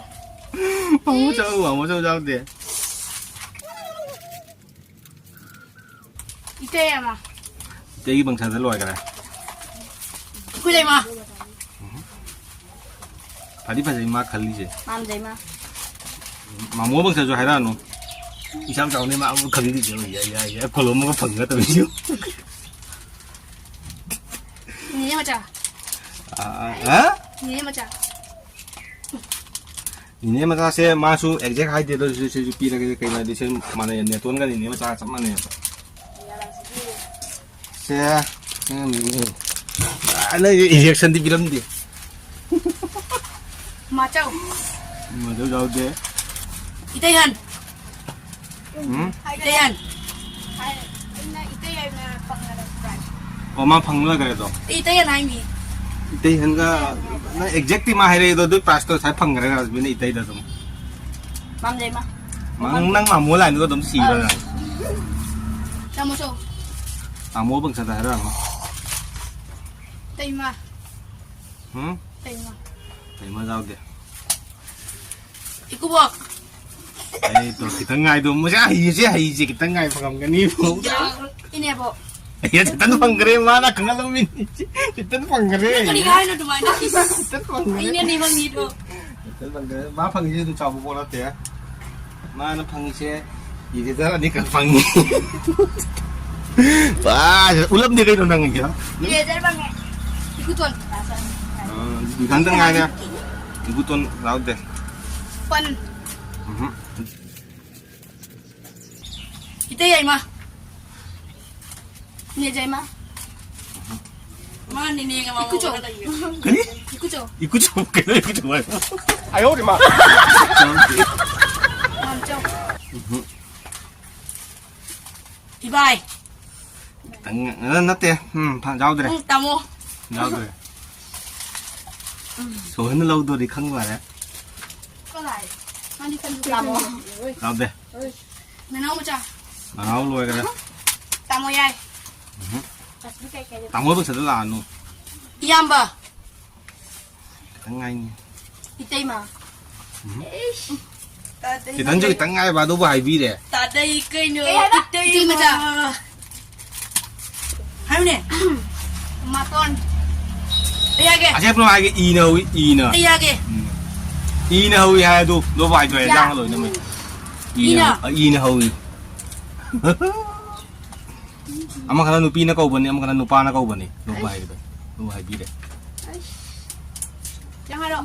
ꯃꯃꯨꯆꯧ, ꯃꯃꯨꯆꯧ ꯌꯥꯎꯗꯦ꯫ ꯏꯇꯩ ꯑꯃ꯫ ꯏꯇꯩꯒꯤ ꯕꯪꯁꯟꯗ ꯂꯣꯏꯈꯔꯦ꯫ ꯑꯩꯈꯣꯏ ꯂꯩꯃ꯫ ꯐꯗꯤ ꯐꯖꯩ ꯃꯥ ꯈꯜꯂꯤꯁꯦ꯫ ꯄꯥꯝꯖꯩ ꯃꯥ꯫ ꯃꯥꯃꯣ ꯕꯪꯁꯁꯨ ꯍꯥꯏꯔꯛꯑꯅꯨ꯫ ꯏꯆꯥꯎ ꯆꯥꯎꯅꯤ ꯃꯥ ꯑꯃꯨꯛ ꯈꯪꯕꯤꯗꯦ꯫ ꯌꯥꯏ, ꯌꯥꯏ, ꯌꯥꯏ꯫ ꯀꯣꯂꯣꯝ ꯑꯃꯒ ꯐꯪꯒ ꯇꯧꯔꯤꯁꯤ꯫ ꯅꯦꯅꯦ ꯃꯆꯥ꯫ ꯑ, ꯑ? ꯅꯦꯅꯦ ꯃꯆꯥ꯫ ꯅꯦꯅꯦ ꯃꯆꯥꯁꯦ ꯃꯥꯁꯨ exact ꯍꯥꯏꯗꯦ, ꯑꯗꯨ ꯁꯤ, ꯁꯤꯁꯨ ꯄꯤꯔꯒꯦ꯫ ꯀꯩꯅꯣ ꯍꯥꯏꯗꯤ ꯁꯤ ꯃꯥꯟꯅꯩ, ꯅꯦꯇꯣꯟꯒ ꯅꯦꯅꯦ ꯃꯆꯥ ꯆꯞ ꯃꯥꯟꯅꯩꯌꯦꯕ꯫ ꯁꯦ, ꯅꯪ ꯅꯪ injection ꯗꯤ ꯄꯤꯔꯝꯗꯦ꯫ ꯃꯥꯆꯧ꯫ ꯃꯥꯆꯧ ꯌꯥꯎꯗꯦ꯫ ꯏꯇꯩꯍꯟ꯫ ꯎꯝ? ꯏꯇꯩꯍꯟ꯫ ꯑꯩꯅ ꯏꯇꯩ ꯍꯥꯏꯅ ꯄꯪꯉꯒ prize꯫ ꯑꯣ, ꯃꯥ ꯐꯪ ꯂꯣꯏꯈ꯭ꯔꯦ ꯑꯗꯣ? ꯏꯇꯩꯍꯟ ꯍꯥꯏꯅꯤ꯫ ꯏꯇꯩꯍꯟꯒ, ꯅꯪ exact ꯇꯤ ꯃꯥ ꯍꯥꯏꯔꯛꯏꯗꯣ, ꯑꯗꯨꯏ prize ꯇꯣ ꯉꯁꯥꯏ ꯐꯪꯈ꯭ꯔꯦ ꯔꯥꯖꯕꯤꯅ ꯏꯇꯩꯗ ꯑꯗꯨꯝ꯫ ꯃꯥꯝꯖꯩꯃ꯫ ꯃꯥ, ꯅꯪ ꯃꯥꯃꯣ line ꯗꯨꯒ ꯑꯗꯨꯝ ꯁꯤꯕ꯭ꯔꯥ ꯅꯪ? ꯇꯥꯃꯣ ꯆꯧ꯫ ꯇꯥꯃꯣ ꯕꯪꯁꯗ ꯍꯥꯏꯔꯛꯑꯅꯨ꯫ ꯏꯇꯩꯃ꯫ ꯎꯝ? ꯏꯇꯩꯃ꯫ ꯏꯇꯩꯃ ꯌꯥꯎꯗꯦ꯫ ꯏꯀꯨꯕꯣꯛ꯫ ꯑꯩ ꯇꯣ ꯈꯤꯇꯪ ꯉꯥꯏꯗꯣ, ꯃꯁꯤ ꯍꯩꯁꯦ, ꯍꯩꯁꯦ ꯈꯤꯇꯪ ꯉꯥꯏꯕ ꯉꯝꯒꯅꯤ꯫ ꯏꯅꯦꯕꯣꯛ꯫ ꯑꯩ ꯈꯤꯇꯪ ꯐꯪꯈ꯭ꯔꯦ, ꯃꯥꯅ ꯈꯪꯍꯜꯂꯝꯃꯤꯅꯤ꯫ ꯈꯤꯇꯪ ꯐꯪꯈ꯭ꯔꯦ꯫ ꯅꯪ ꯀꯔꯤ ꯍꯥꯏꯅꯣ ꯑꯗꯨꯃꯥꯏꯅ? ꯏꯁ꯫ ꯈꯤꯇꯪ ꯐꯪꯈ꯭ꯔꯦ꯫ ꯑꯩꯅꯅꯦ ꯐꯪꯉꯤꯗꯣ꯫ ꯈꯤꯇꯪ ꯐꯪꯈ꯭ꯔꯦ꯫ ꯃꯥ ꯐꯪꯉꯤꯁꯦ ꯑꯗꯨ ꯆꯥꯎꯕ ꯄꯣꯠ ꯅꯠꯇꯦ꯫ ꯃꯥꯅ ꯐꯪꯉꯤꯁꯦ eraser ꯑꯅꯤꯈꯛ ꯐꯪꯉꯤ꯫ ꯄꯥ, ꯎꯠꯂꯝꯗꯦ ꯀꯩꯅꯣ ꯅꯪꯒꯤꯁꯦ? Eraser ꯐꯪꯉꯦ꯫ ꯏꯀꯨꯇꯣꯟ꯫ ꯑ, ꯃꯊꯪꯗ ꯉꯥꯏꯔꯦ꯫ ꯏꯀꯨꯇꯣꯟ ꯌꯥꯎꯗꯦ꯫ ꯄꯟ꯫ ꯎꯝꯍꯨꯝ꯫ ꯏꯇꯩ ꯌꯥꯏꯃ꯫ ꯅꯦ ꯖꯥꯏꯃ꯫ ꯃꯥ ꯅꯦꯅꯦꯒ ꯃꯥꯃꯣꯒ ꯏꯀꯨꯆꯧ꯫ ꯂꯩꯌꯦ꯫ ꯀꯔꯤ? ꯏꯀꯨꯆꯧ꯫ ꯏꯀꯨꯆꯧ? ꯀꯩꯅꯣ ꯏꯀꯨꯆꯧ ꯍꯥꯏꯕ? ꯑꯌꯧꯔꯤꯃ꯫ ꯃꯥꯝꯆꯧ꯫ ꯎꯝꯍꯨꯝ꯫ ꯏꯕꯥꯏ꯫ ꯈꯤꯇꯪ, ꯑ, ꯅꯠꯇꯦ꯫ ꯎꯝ, ꯐ-, ꯌꯥꯎꯗ꯭ꯔꯦ꯫ ꯎꯝ, ꯇꯥꯃꯣ꯫ ꯌꯥꯎꯗ꯭ꯔꯦ꯫ ꯁꯣꯍꯟꯅ ꯂꯧꯗꯣꯔꯤ ꯈꯪꯕ ꯃꯥꯜꯂꯦ꯫ ꯀꯅꯥꯏ? ꯃꯥꯗꯤ ꯈꯟꯁꯨ ꯇꯥꯃꯣ꯫ ꯈꯟꯗꯦ꯫ ꯌꯥꯎꯗꯦ꯫ ꯅꯅꯥꯎ ꯃꯆꯥ꯫ ꯅꯅꯥꯎ ꯂꯣꯏꯈꯔꯦ꯫ ꯇꯥꯃꯣ ꯌꯥꯏ꯫ ꯎꯝꯍꯨꯝ꯫ ꯇꯥꯃꯣ ꯄꯩꯁꯥꯗꯣ ꯂꯥꯛꯑꯅꯨ꯫ ꯏꯌꯥꯝꯕ꯫ ꯈꯤꯇꯪ ꯉꯥꯏꯅꯤ꯫ ꯏꯇꯩꯃ꯫ ꯎꯝ꯫ ꯏꯁ꯫ ꯈꯤꯇꯪꯁꯨ ꯈꯤꯇꯪ ꯉꯥꯏꯕ ꯑꯗꯨꯕꯨ ꯍꯥꯏꯕꯤꯔꯦ꯫ ꯇꯥꯗꯩ ꯀꯩꯅꯣ? ꯀꯩ ꯍꯥꯏꯕ? ꯏꯇꯩꯃ꯫ ꯏꯇꯩꯃ꯫ ꯍꯥꯏꯌꯨꯅꯦ꯫ ꯃꯇꯣꯟ꯫ ꯑꯩ ꯍꯥꯏꯒꯦ꯫ ꯑꯁꯦ ꯄꯨꯔꯥ ꯍꯥꯏꯒꯦ, ꯏꯅ ꯍꯧꯏ, ꯏꯅ꯫ ꯑꯩ ꯍꯥꯏꯒꯦ꯫ ꯎꯝ꯫ ꯏꯅ ꯍꯧꯏ ꯍꯥꯏ ꯑꯗꯨ, ꯂꯣꯏꯕ ꯍꯥꯏꯗꯣꯛꯑꯦ, ꯌꯥ꯫ ꯂꯥꯡꯉ ꯂꯣꯏꯅꯃꯛ꯫ ꯏꯅ? ꯏꯅ? ꯑ, ꯏꯅ ꯍꯧꯏ꯫ ꯑꯃꯈꯛꯅ ꯅꯨꯄꯤꯅ ꯀꯧꯕꯅꯤ, ꯑꯃꯈꯛꯅ ꯅꯨꯄꯥꯅ ꯀꯧꯕꯅꯤ꯫ ꯂꯣꯏꯕ ꯍꯥꯏꯗꯣ, ꯂꯣꯏꯕ ꯍꯥꯏꯕꯤꯔꯦ꯫ ꯅꯪ ꯍꯥꯏꯔꯣ꯫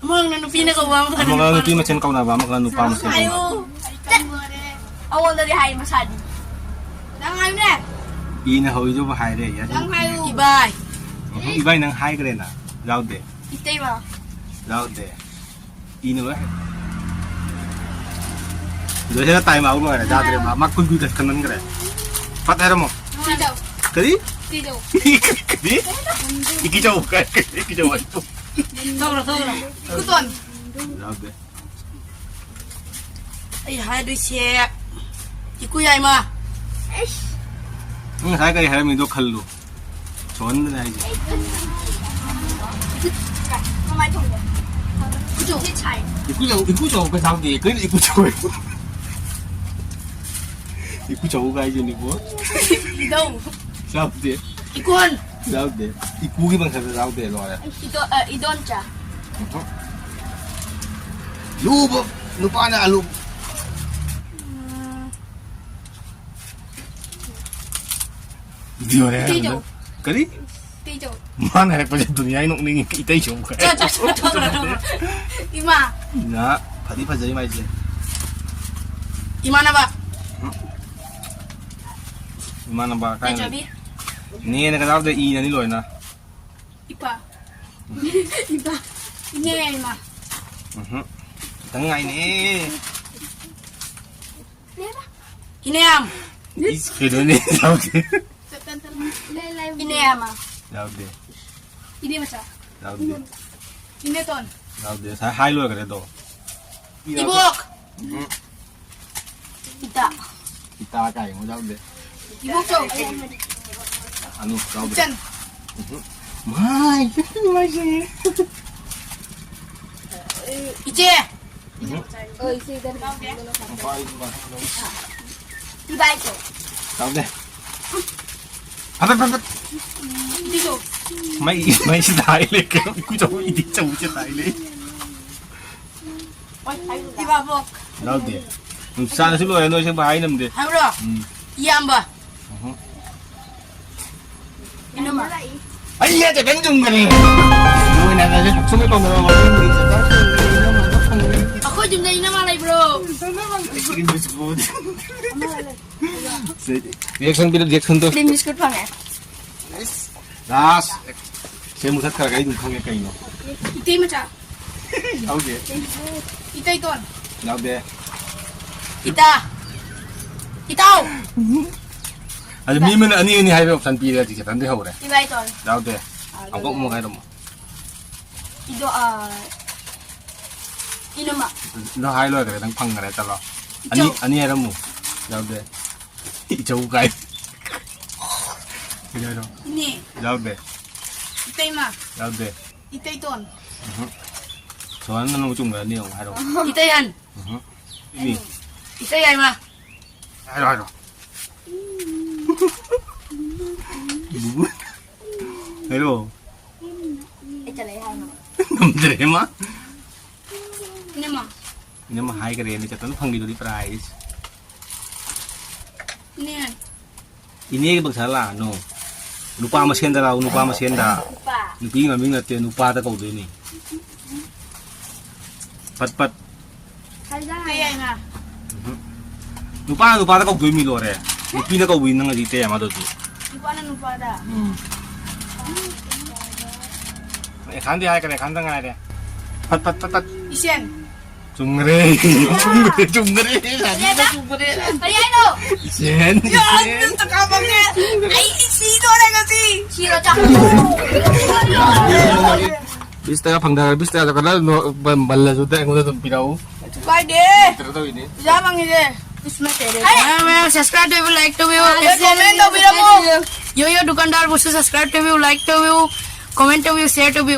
ꯑꯃꯈꯛꯅ ꯅꯨꯄꯤꯅ ꯀꯧꯕ, ꯑꯃꯈꯛꯅ ꯑꯃꯈꯛꯅ ꯅꯨꯄꯥꯅ ꯅꯨꯄꯤ ꯀꯧꯕ꯫ ꯃꯁꯦꯟ ꯀꯧꯅꯕ, ꯑꯃꯈꯛꯅ ꯅꯨꯄꯥ ꯃꯁꯦꯟ ꯍꯥꯏꯌꯨ꯫ ꯀꯧꯅꯕ꯫ ꯑꯩꯉꯣꯟꯗꯗꯤ ꯍꯥꯏ ꯃꯁꯥꯗꯤ꯫ ꯅꯪ ꯍꯥꯏꯌꯨꯅꯦ꯫ ꯏꯅ ꯍꯧꯏꯗꯨꯕꯨ ꯍꯥꯏꯔꯦ, ꯌꯥꯔꯦ꯫ ꯅꯪ ꯍꯥꯏꯌꯨ꯫ ꯏꯕꯥꯏ꯫ ꯎꯝ, ꯏꯕꯥꯏ ꯅꯪ ꯍꯥꯏꯈ꯭ꯔꯦꯅ꯫ ꯌꯥꯎꯗꯦ꯫ ꯏꯇꯩꯃ꯫ ꯌꯥꯎꯗꯦ꯫ ꯏꯅ ꯂꯣꯏ ꯍꯥꯏ꯫ ꯂꯣꯏꯁꯤꯜꯂ ꯇꯥꯏꯝ ꯑꯥꯎꯠ ꯂꯣꯏꯔꯦ꯫ ꯌꯥꯗ꯭ꯔꯦ ꯃꯥ꯫ ꯃꯥ ꯀꯨꯏ ꯀꯨꯏ ꯈꯟꯃꯟꯈ꯭ꯔꯦ꯫ ꯐꯠ ꯍꯥꯏꯔꯝꯃꯣ꯫ ꯏꯆꯦ ꯆꯧ꯫ ꯀꯔꯤ? ꯏꯆꯦ ꯆꯧ꯫ ꯀꯔꯤ? ꯏꯀꯤ ꯆꯧ ꯀꯥꯏ? ꯏꯀꯤ ꯆꯧ ꯍꯥꯏ꯫ ꯊꯧꯔꯣ, ꯊꯧꯔꯣ꯫ ꯈꯨꯇꯣꯟ꯫ ꯌꯥꯎꯗꯦ꯫ ꯑꯩ ꯍꯥꯏꯗꯣꯏꯁꯦ ꯏꯀꯨ ꯌꯥꯏꯃ꯫ ꯑꯩꯁ꯫ ꯅꯪ ꯉꯁꯥꯏ ꯀꯔꯤ ꯍꯥꯏꯔꯝꯃꯤꯗꯣ ꯈꯜꯂꯨ꯫ ꯁꯣꯟꯕꯅꯦ ꯍꯥꯏꯁꯦ꯫ ꯀꯃꯥꯏ ꯊꯣꯡꯕ? ꯏꯀꯨ ꯆꯧ꯫ ꯏꯀꯨ ꯆꯧ꯫ ꯏꯀꯨ ꯆꯧ ꯀ ꯆꯥꯎꯗꯦ꯫ ꯀꯩꯅꯣ ꯏꯀꯨ ꯆꯧ ꯍꯥꯏꯕꯨ? ꯏꯀꯨ ꯆꯧ ꯀꯥꯏꯁꯤꯅꯤꯀꯣ꯫ ꯏꯙꯧ꯫ ꯆꯥꯎꯗꯦ꯫ ꯏꯀꯣꯟ꯫ ꯆꯥꯎꯗꯦ꯫ ꯏꯀꯨꯒꯤ ꯃꯊꯛꯇ ꯆꯥꯎꯗꯦ, ꯂꯣꯏꯔꯦ꯫ ꯏꯗꯣ-, ꯑ, ꯏꯗꯣꯟꯆꯥ꯫ ꯎꯝ꯫ ꯂꯨꯕ ꯅꯨꯄꯥꯅ ꯑꯂꯨ꯫ ꯎꯝ꯫ ꯂꯣꯏꯔꯦ ꯏꯇꯩ ꯍꯥꯏꯕꯗ꯫ ꯆꯧ꯫ ꯀꯔꯤ? ꯏꯇꯩ ꯆꯧ꯫ ꯃꯥꯅ ꯍꯥꯏꯔꯛꯄꯁꯦ ꯗꯨꯅꯤꯌꯥꯒꯤ ꯅꯣꯛꯅꯤꯡꯉꯤ, ꯏꯇꯩ ꯆꯧ ꯀꯥꯏ꯫ ꯆꯣ, ꯆꯣ, ꯆꯣ, ꯆꯣ, ꯆꯣ, ꯆꯣ꯫ ꯏꯃꯥ꯫ ꯏꯃꯥ, ꯐꯗꯤ ꯐꯖꯩ ꯃꯥꯏꯁꯦ꯫ ꯏꯃꯥꯟꯅꯕ꯫ ꯎꯝ꯫ ꯏꯃꯥꯟꯅꯕ ꯀꯥꯏꯅ꯫ ꯂꯩꯆꯥꯕꯤ꯫ ꯅꯦꯅ ꯀꯗꯥꯏꯗ ꯏꯅꯅꯤ ꯂꯣꯏꯅ꯫ ꯏꯄꯥ꯫ ꯏꯄꯥ꯫ ꯏꯅꯦ ꯏꯃꯥ꯫ ꯎꯝꯍꯨꯝ꯫ ꯈꯤꯇꯪ ꯉꯥꯏꯅꯦ꯫ ꯏꯅꯦꯝ꯫ ꯏꯁ, ꯀꯩꯅꯣꯅꯦ, ꯌꯥꯎꯗꯦ꯫ ꯏꯅꯦꯝ꯫ ꯌꯥꯎꯗꯦ꯫ ꯏꯅꯦ ꯃꯆꯥ꯫ ꯌꯥꯎꯗꯦ꯫ ꯏꯅꯦꯇꯣꯟ꯫ ꯌꯥꯎꯗꯦ꯫ ꯉꯁꯥꯏ ꯍꯥꯏ ꯂꯣꯏꯈ꯭ꯔꯦ ꯑꯗꯣ꯫ ꯏꯕꯣꯛ꯫ ꯎꯝ꯫ ꯏꯇꯥ꯫ ꯏꯇꯥ ꯀꯥꯏ ꯑꯃꯨꯛ ꯌꯥꯎꯗꯦ꯫ ꯏꯕꯣꯛꯆꯧ꯫ ꯑꯅꯨ ꯌꯥꯎꯗꯦ꯫ ꯏꯆꯟ꯫ ꯎꯝ꯫ ꯃꯥꯏ, ꯃꯥꯏꯁꯦ꯫ ꯏꯆꯦ꯫ ꯎꯝ꯫ ꯏꯕꯥꯏꯆꯧ꯫ ꯌꯥꯎꯗꯦ꯫ ꯐꯠ, ꯐꯠ, ꯐꯠ, ꯐꯠ꯫ ꯏꯆꯦꯆꯧ꯫ ꯃꯩ, ꯃꯩꯁꯤ ꯇꯥꯏ ꯂꯩ꯫ ꯀꯩꯅꯣ ꯏꯀꯨꯆꯧ, ꯏꯗꯤꯆꯧꯁꯦ ꯇꯥꯏ ꯂꯩ꯫ ꯏꯕꯥꯕꯣꯛ꯫ ꯂꯧꯗꯦ꯫ ꯅꯨꯡꯁꯥꯅꯁꯨ ꯂꯣꯏꯔꯦ, ꯅꯣꯏ ꯑꯁꯦꯡꯕ ꯍꯥꯏ ꯉꯝꯗꯦ꯫ ꯍꯥꯏꯕ꯭ꯔꯣ? ꯎꯝ꯫ ꯏꯌꯥꯝꯕ꯫ ꯎꯝꯍꯨꯝ꯫ ꯏꯅꯝꯃ꯫ ꯑꯩ ꯍꯥꯏꯁꯦ ꯀꯔꯤꯝ ꯆꯨꯝꯒꯅꯤ꯫ ꯅꯣꯏꯅ ꯍꯥꯏꯁꯦ ꯁꯨꯝ ꯇꯧꯅꯔ ꯋꯥꯔꯤ ꯏꯅꯝꯃ ꯐꯪꯉꯦ꯫ ꯑꯩꯈꯣꯏ ꯌꯨꯝꯗ ꯏꯅꯝꯃ ꯂꯩꯕ꯭ꯔꯣ? ꯏꯅꯝꯃ ꯂꯩ꯫ Reaction ꯄꯤꯔꯣ, reaction ꯇꯣ꯫ Cream biscuit ꯐꯪꯉꯦ꯫ ꯂꯥꯁ꯫ ꯁꯦ ꯃꯨꯊꯠꯈ꯭ꯔꯒ ꯑꯩ ꯑꯗꯨꯝ ꯈꯪꯉꯦ ꯀꯩꯅꯣ꯫ ꯏꯇꯩ ꯃꯆꯥ꯫ ꯌꯥꯎꯗꯦ꯫ ꯏꯇꯩ ꯇꯣꯟ꯫ ꯌꯥꯎꯗꯦ꯫ ꯏꯇꯥ꯫ ꯏꯇꯥꯎ꯫ ꯑꯗꯨ ꯃꯤ ꯑꯃꯅ ꯑꯅꯤ ꯑꯅꯤ ꯍꯥꯏꯕ option ꯄꯤꯔꯦ, ꯍꯧꯖꯤꯛ ꯆꯦꯇꯟꯗꯩ ꯍꯧꯔꯦ꯫ ꯏꯕꯥꯏ ꯇꯣꯟ꯫ ꯌꯥꯎꯗꯦ꯫ ꯑꯥ, ꯑꯃꯨꯛ ꯑꯃꯨꯛ ꯍꯥꯏꯔꯝꯃꯣ꯫ ꯏꯗꯣ, ꯑꯥ, ꯏꯅꯝꯃ꯫ ꯑꯗꯣ ꯍꯥꯏ ꯂꯣꯏꯈ꯭ꯔꯦ, ꯅꯪ ꯐꯪꯈ꯭ꯔꯦ, ꯆꯠꯂꯣ꯫ ꯑꯅꯤ, ꯏꯆꯧ꯫ ꯑꯅꯤ ꯍꯥꯏꯔꯝꯃꯨ꯫ ꯌꯥꯎꯗꯦ꯫ ꯏꯆꯧ ꯀꯥꯏ꯫ ꯀꯩꯅꯣ? ꯏꯅꯦ꯫ ꯌꯥꯎꯗꯦ꯫ ꯏꯇꯩꯃ꯫ ꯌꯥꯎꯗꯦ꯫ ꯏꯇꯩꯇꯣꯟ꯫ ꯎꯝꯍꯨꯝ꯫ ꯁꯣꯍꯟ, ꯅꯪ ꯆꯨꯝꯒ꯭ꯔꯅꯤ, ꯑꯃꯨꯛ ꯍꯥꯏꯔꯛꯑꯣ꯫ ꯏꯇꯩꯍꯟ꯫ ꯎꯝꯍꯨꯝ꯫ ꯏꯅꯦ꯫ ꯏꯇꯩꯌꯥꯏꯃ꯫ ꯍꯥꯏꯔꯣ, ꯍꯥꯏꯔꯣ꯫ ꯕꯨꯕꯨ꯫ ꯍꯥꯏꯔꯣ꯫ ꯑꯩ ꯆꯠꯂꯦ ꯍꯥꯏꯅꯣ꯫ ꯉꯝꯗ꯭ꯔꯦ ꯃꯥ꯫ ꯏꯅꯝꯃ꯫ ꯏꯅꯝꯃ ꯍꯥꯏꯈ꯭ꯔꯦ, ꯅꯤꯆꯠꯇꯅ ꯐꯪꯈꯤꯗꯣꯔꯤ prize꯫ ꯏꯅꯦ꯫ ꯏꯅꯦꯒꯤ ꯄꯪꯁꯥ ꯂꯥꯛꯑꯅꯨ꯫ ꯅꯨꯄꯥ ꯃꯁꯦꯟꯗ ꯂꯥꯛꯎ, ꯅꯨꯄꯥ ꯃꯁꯦꯟꯗ꯫ ꯅꯨꯄꯥ꯫ ꯅꯨꯄꯤ ꯃꯃꯤꯡ ꯅꯠꯇꯦ, ꯅꯨꯄꯥꯗ ꯀꯧꯗꯣꯏꯅꯤ꯫ ꯐꯠ ꯐꯠ꯫ ꯍꯥꯏꯖꯥꯡ ꯍꯥꯏꯌꯦ꯫ ꯎꯝꯍꯨꯝ꯫ ꯅꯨꯄꯥꯅ ꯅꯨꯄꯥꯗ ꯀꯧꯗꯣꯏ ꯃꯤ ꯂꯣꯏꯔꯦ꯫ ꯅꯨꯄꯤꯅ ꯀꯧꯕꯤ ꯅꯪ ꯍꯧꯖꯤꯛ ꯇꯦ ꯑꯃꯗꯨꯗꯤ꯫ ꯅꯨꯄꯥꯅ ꯅꯨꯄꯥꯗ꯫ ꯎꯝ꯫ ꯑꯦꯈꯥꯟꯗꯤ ꯍꯥꯏꯈ꯭ꯔꯦ, ꯑꯦꯈꯥꯟꯗ ꯉꯥꯏꯔꯦ꯫ ꯐꯠ ꯐꯠ ꯐꯠ ꯐꯠ꯫ ꯏꯁꯦꯟ꯫ ꯆꯨꯝꯈ꯭ꯔꯦ꯫ ꯆꯨꯝꯈ꯭ꯔꯦ, ꯆꯨꯝꯈ꯭ꯔꯦ꯫ ꯀꯔꯤ ꯍꯥꯏꯅꯣ? ꯏꯁꯦꯟ, ꯌꯥ, ꯏꯁꯦꯟ꯫ ꯑꯝꯇ ꯀꯥꯞꯄꯛꯀꯦ꯫ ꯑꯩ ꯁꯤꯗꯣꯔꯦ ꯉꯁꯤ꯫ ꯁꯤꯔꯣ ꯆꯥꯛ꯫ ꯕꯤꯁ ꯇꯔꯥ ꯐꯪꯗꯔꯦ, ꯕꯤꯁ ꯇꯔꯥ ꯀꯅꯥ ꯃꯜꯂꯁꯨ ꯑꯩꯉꯣꯟꯗ ꯑꯗꯨꯝ ꯄꯤꯔꯛꯎ꯫ ꯀꯥꯏꯗꯦ꯫ ꯀꯩꯅꯣ ꯇꯧꯔꯤꯅꯦ꯫ ꯄꯩꯁꯥ ꯐꯪꯉꯤꯁꯦ꯫ ꯃꯌꯥꯝ, ꯃꯌꯥꯝ subscribe ꯇꯧꯕꯤꯌꯨ, like ꯇꯧꯕꯤꯌꯨ꯫ ꯑꯗ comment ꯇꯧꯕꯤꯔꯝꯃꯨ꯫ ꯌꯣꯌꯣ ꯗꯨꯀꯥꯟꯗꯥꯔꯕꯨꯁꯨ subscribe ꯇꯧꯕꯤꯌꯨ, like ꯇꯧꯕꯤꯌꯨ, comment ꯇꯧꯕꯤꯌꯨ, share ꯇꯧꯕꯤꯌꯨ꯫